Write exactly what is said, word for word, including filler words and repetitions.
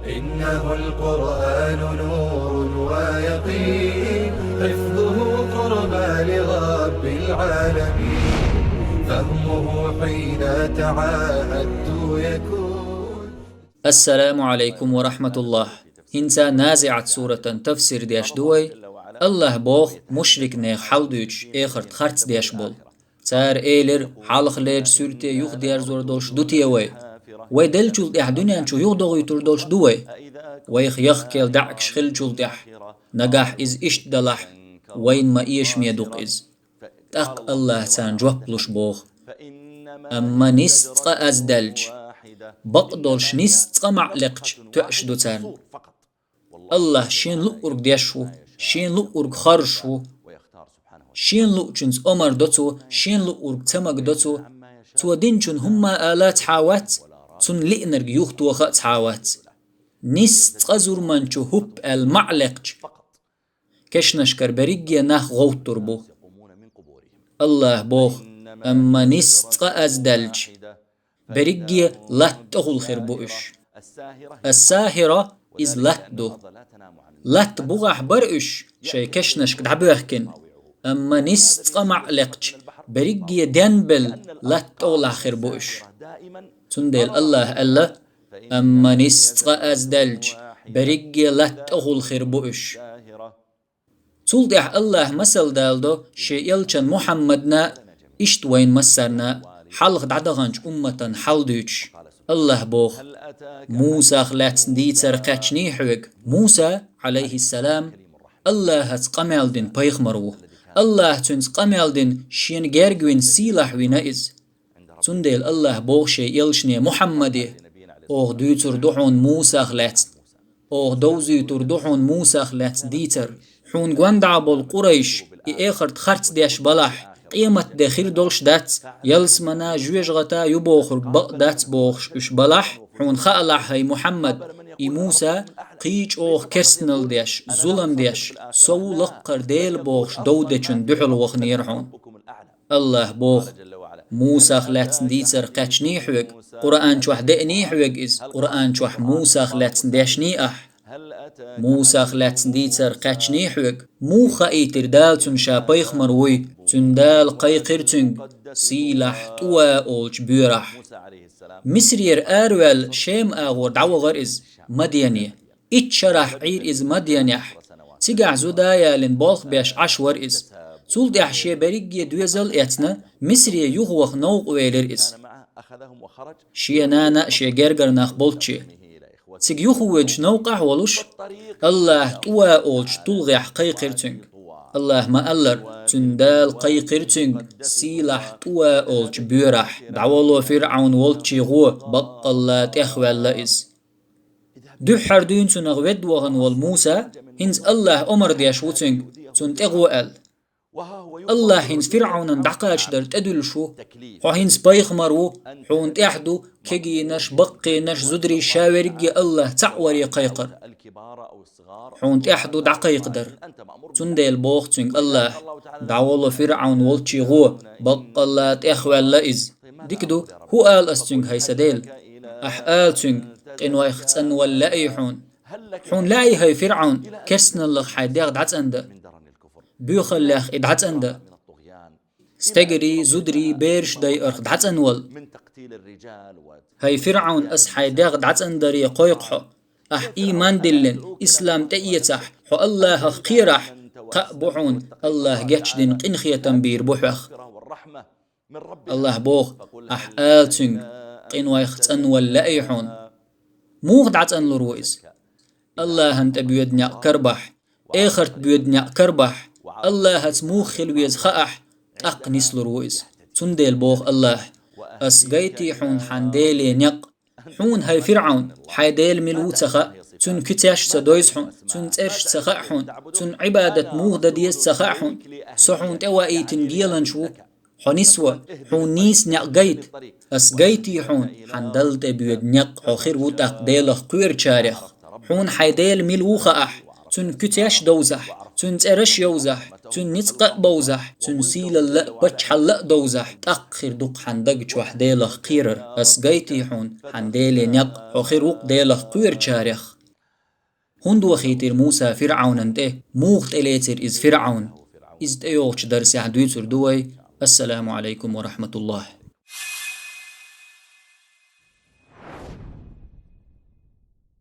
إنه القرآن نور ويقين، حفظه قربى لرب العالمين، فهمه حين تعاهدت يكون. السلام عليكم ورحمة الله. ХӀинца Назиат суратан тафсир деш ду вай. АллахӀ боху, мушрикнех хьалдуьйцуш, эхарт харц деш болу. Цара элира: «Хьалха лечу суьрте юхадерзор долуш ду те вай? Вай деллачул тӀаьхьа дуьнен чу юхадогӀуьйтур долуш ду вай? Вайх яхкел даьӀахкаш хиллачул тӀаьхьа, нагахь иза иштта далахь, вайна ма эшаме ду-кх иза». ТӀаккха АллахӀа царна жоп луш боху: «Амма нисса цкъа аз даьлча, бакъдолуш нисса цкъа маӀа лекхча тоьаш ду царна». АллахӀ Шена луъург деш ву, Шена луъург хоржуш ву. Шена луъучуьнца омар до Цо, Шена луъург ца магадо Цо. Цо динчун хӀумма ала цхьа а вац, Цунна лиънарг юхатоха а цхьа а вац. Нисса цкъа зурманчу хӀуппа аьлла маӀа лекхча, кешнашкара берриге нах гӀовттур бу. АллахӀа боху: «Амма нисса цкъа аз даьлча, берриге латта тӀехула хир бу уьш». Ас-сахьира, иза латта ду. Латта бухахь бара уьш, шайн кешнашка дӀабоьхкина. Амма нисса цкъа маӀа лекхча, берриге денбелла латта тӀехулахь хир бу уьш. Цундела АллахӀа аьлла: «Амма нисса цкъа аз даьлча, берриге латта тӀехула хир бу уьш». Цул тӀаьхьа АллахӀа масал даладо Шен элчан Мухьаммадна а, иштта вайна массарна а, хьалха дӀадаханчу умматан хьал дуьйцуш. АллахӀа боху: «Мусах лаьцна дийцар кхаьчний хьоьга?» Муса, Ӏалайхиссалам, АллахӀаца къамел дина пайхамар ву. АллахӀа цуьнца къамел дина, Шена герга вина, сийлахь вина иза. Цундела АллахӀа боху Шен элчане Мухьаммаде: «Оха дуьйцур ду хьуна Мусах лаьцна. Оха довзуьйтур ду хьуна Мусах лаьцна дийцар. Хьуна гонаха болу Къурайш, и эхарт харц деш балахь, къематде хир долуш дац, ялсамана, жоьжахата ю бохург бакъ дац бохуш уьш балахь, хьуна хаалахь, хӀай Мухьаммад, и Муса кхин чӀогӀа керстанал деш, зулам деш, со ву лаккхара Дела бохуш дов дечун дуьхьал ваханера хьуна». АллахӀа боху: «Мусах лаьцна дийцар кхаьчний хьоьга? Къуръан чохь деаний хьоьга иза? Къуръан чохь Мусах лаьцна дешний ахь? Мусах лаьцна дийцар кхаьчний хьоьга? Муха хаийтира Дала цунна ша пайхамар вуй? Цуьнан Дала кхайкхира цуьнга, сийлахь ТӀува олучу боьрахь. Мисрера араваьлла, Шем агӀор дӀавахара иза, Мадьяне. Итт шарахь Ӏийра иза Мадьянехь. Цигахь зуда ялийна болх беш Ӏаш вара иза. Цул тӀаьхьа шен берриге доьзал а эцна, Мисре юхаваха новкъа велира иза, шен нана а, шен гергара нах болчче. Цига юхавоьдуш новкъахь а волуш, АллахӀа ТӀува олучу тулгӀехь кхайкхира цуьнга. АллахӀа ма-аллара, цуьнан Дала кхайкхира цуьнга, сийлахь ТӀува олучу боьрахь: „ДӀавало ФирӀавн волчче гӀо, баккъалла тӀехваьлла иза“. Дуьххьара дуьйна цунах ведда вахана волу Муса, хӀинца АллахӀа омар деш ву цуьнга, цунна тӀе гӀо аьлла. АллахӀа хӀинца ФирӀавнан дӀакхачадар тӀедуьллуш ву. Хьо хӀинца пайхамар ву, хьуна тӀехь ду кегийнаш, баккхийнаш, зударий, ша верриге АллахӀа цхьаъ варе кхайкхар. Хьуна тӀехь ду дӀакхайкхадар. Цундела боху цуьнга АллахӀа: „ДӀавало ФирӀавн волчче гӀо, баккъалла тӀехваьлла иза“. Дика ду, хӀун ала ас цуьнга, хӀай сан Дела? Ахь ала цуьнга: „Къинойх цӀанвала лаьий хьуна“. Хьуна лаьий, хӀай ФирӀавн, керстаналлах хьайн дегӀ дӀацӀандан, боьхаллех и дӀацӀандан, стегарий, зударий, бераш дайарх дӀацӀанвала? ХӀай ФирӀавн, ас хьайн дегӀ дӀацӀандаре кхойкху хьо. Ахь ийман диллина, ислам тӀеэцахь, хьо АллахӀах кхерахь, кхаъ бу хьуна, АллахӀа гечдина къинхетам бийр бу хьох“. АллахӀа боху: „Ахь ала цуьнга: „Къинойх цӀанвала лаьий хьуна““. Муха дӀацӀанлур ву иза? АллахӀан тӀе боьду некъ карабахь, эхарт боьду некъ карабахь, АллахӀаца муха хила веза хаахь, тӀаккха нислур ву иза“. Цундела боху АллахӀа: „Ас гайтий хьуна хьан Деле некъ“. Хьуна, хӀай ФирӀавн, хьайн Дела мила ву ца хаьа, Цуьнан куьцаш а ца дойзу хьуна, Цуьнан цӀераш а ца хаьа хьуна, Цунна Ӏибадат муха дан деза ца хаьа хьуна. Со хьуна тӀеваийтина геланаш ву. Хьо нисво, хьуна нийса некъ гайта. Ас гайтий хьуна хьан Далла тӀе боьду некъ, хьо хир ву тӀаккха Делах кхоьручарех. Хьуна хьайн Дела мила ву хаахь, Цуьнан куьцаш а довзахь, Цуьнан цӀераш а йовзахь, Цуьнан ницкъ а бовзахь, Цуьнан сийлалла а, паччахьалла а довзахь, тӀаккха хир ду-кх хьан даг чохь Делах кхерар. Ас гайтий хьуна хьан Деле некъ, хьо хир ву-кх Делах кхоьручарех“. ХӀунда вахийтира Муса ФирӀавнан тӀе? Муха тӀелецира иза ФирӀавн? Иза тӀейогӀучу дарсехь дуьйцур ду вай. Ассаламу Ӏалайкум ва рахьматуллахӀ.